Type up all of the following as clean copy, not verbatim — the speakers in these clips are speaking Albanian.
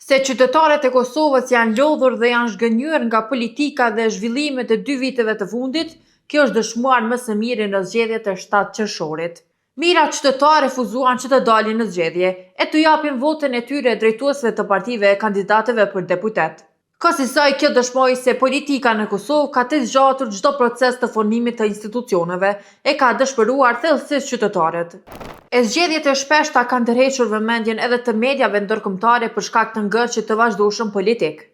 Se qytetarët e Kosovës janë lodhur dhe janë zhgënjyer nga politika dhe zhvillimet e dy viteve të fundit, kjo është dëshmuar më së miri në zgjedhjet e 7 qershorit. Mijëra qytetarë refuzuan që të dalin në zgjedhje e t'u japin votën e tyre drejtuesve të partive e kandidatëve për deputet. Kësisoj kjo dëshmoi se politika në Kosovë ka tejzgjatur çdo proces të formimit të institucioneve e ka dëshpëruar thellësisht qytetarët. E zgjedhjet e shpeshta kanë tërhequr vëmendjen edhe të mediave ndërkombëtare për shkak të ngërçit të vazhdueshëm politik.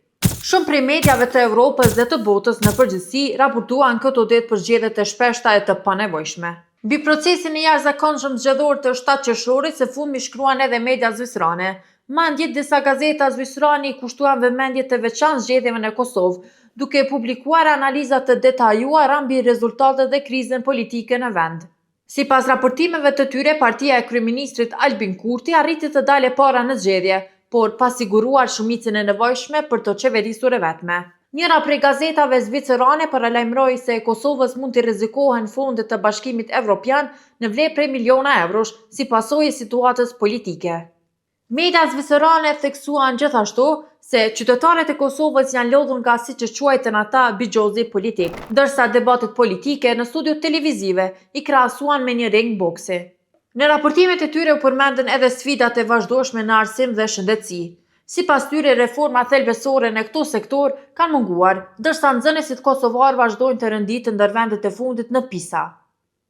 Shumë prej mediave të Evropës dhe të botës në përgjithësi raportuan këto ditë për zgjedhjet e shpeshta e të panevojshme. Mbi procesin e jashtëzakonshëm zgjedhor të 7 qershorit së fundmi shkruan edhe media zvicerane. Madje disa gazeta zvicerane i kushtuan vëmendje të veçantë zgjedhjeve në Kosovë, duke publikuar analiza të detajuara mbi rezultatet dhe krizën politike në vend. Sipas raportimeve të tyre, partia e kryeministrit Albin Kurti arriti të dalë e para në zgjedhje, por pa siguruar shumicën e nevojshme për të qeverisur e vetme. Njëra prej gazetave zvicerane paralajmëroi se Kosovës mund t'i rrezikohen fondet të Bashkimit Evropian në vlerë prej miliona eurosh si pasojë e situatës politike. Media zvicerane theksuan gjithashtu se qytetarët e Kosovës janë lodhur nga siç e quajtën ata bixhozi politik, ndërsa debatet politike në studiot televizive i krahasuan me një ring boksi. Në raportimet e tyre u përmendën edhe sfidat e vazhdueshme në arsim dhe shëndetësi. Sipas tyre, reforma thelbësore në këto sektor kanë munguar, ndërsa nxënësit kosovarë vazhdojnë të renditen ndër vendet e fundit në PISA.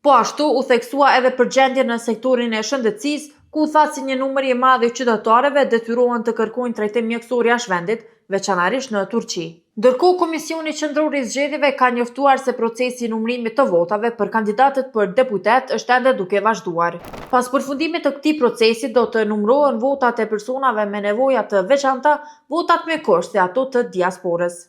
Po ashtu, u theksua edhe për gjendjen në sektorin e shëndetësisë, ku u tha se një numër i madh i qytetarëve detyrohen të kërkojnë trajtim mjekësor jashtë vendit, veçanërisht në Turqi. Ndërkohë, Komisioni Qendror i Zgjedhjeve ka njoftuar se procesi i numërimit të votave për kandidatët për deputet është ende duke vazhduar. Pas përfundimit të këtij procesi do të numërohen votat e personave me nevoja të veçanta, votat me kusht dhe ato të diasporës.